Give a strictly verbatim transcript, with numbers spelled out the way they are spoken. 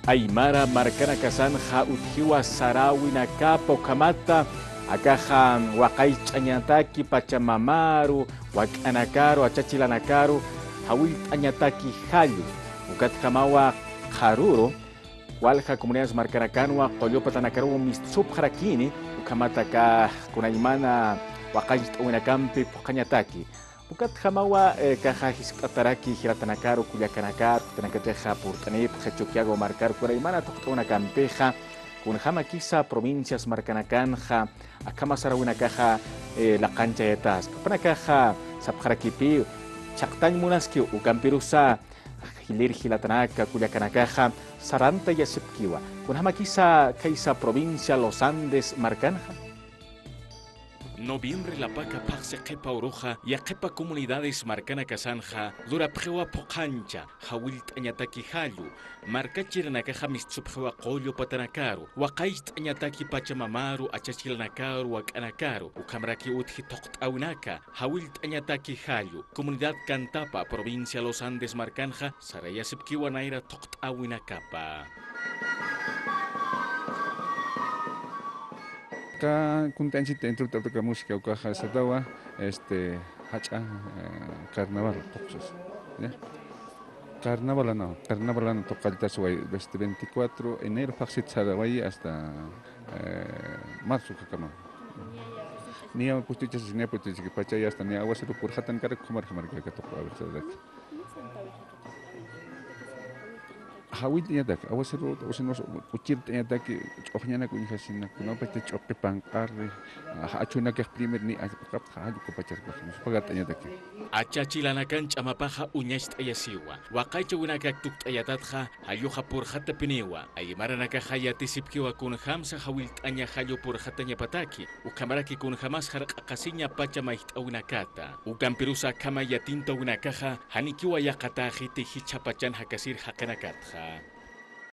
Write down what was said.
Aymara markanakasanxa utjiwa saräwinakapa ukhamata akaxa waqaycht'añataki pachamamaru, wak'anakaru, achachilanakaru, jawillt'añataki jallu. Ukatjamawa qharüru walja comunidades markanakanwa qullu patanakaruw mistsupxarakini, ukhamat aka kunaymana waqaycht'awinakampi phuqhañataki. Ukatjamawa, eh, akaxa jiskt'ataraki jilatanakaru, kullakanakaru, jilatanakatixa purt'anipxi Chukiyawu markaru kunaymana thuqt'awinakampixa, kunjamakisa provincias markanakanxa akham saräwinakaxa, eh, laqanchayataski. Jupanakaxa sapxarakipi chhaqtañ munaskiw, ukampirusa jilïr jilatanaka, kullakanakaxa sarantayasipkiwa. Kunjamakisa khaysa provincia Los Andes markanxa. Noviembre lapaka phaxsi qhipa uruxa, yaqhipa comunidades markanakasanxa lurapxiwa phuqhancha, jawillt'añataki jallu, markachirinakaxa mistsupxiwa qullu patanakaru, waqaycht'añataki pachamamaru, achachilanakaru, wak'anakaru, ukhamraki utji thuqt'awinaka, jawillt'añataki jallu, comunidad Cantapa, provincia Los Andes markanxa, sarayasipkiwa nayra thuqt'awinakapa. Ka kunt'añchit entrevistawtaka música ukaxa satawa, este, jach'a, eh, carnaval tuqsas, ¿ya? Carnavalana, carnavalana tuqalltasway, este, veinticuatro enero phaxsit saraway hasta, eh, marzo ukhakamam. Niya pustuchas, niya pustuchas, pacha ya hasta niya aguacero purxatanakarak ukhamar jamarkaka tuqawi sarak. Jawillt'añatak, aguacero, o sea, nos, uchirt'añatak, ch'uxñanak uñjasina, kunapachta ch'uqi panq'arri, achunakax primer ni, apaqapxa, jallu ukapacharkax, nos pagart'añatak. Achachilanakan ch'amapaxa uñacht'ayasiwa, waqaychawinakak tukt'ayatatxa, jalluxa purxatapiniwa, aymaranakaxa yatisipkiwa kunjamsa jawillt'aña jallu purxatañapataki, ukhamaraki kunjamas jarq'aqasiña pacha mayjt'awinakata, ukampirusa akhama yatintawinakaxa, janikiwa yaqatäxiti jichha pachan jakasir jaqinakatxa.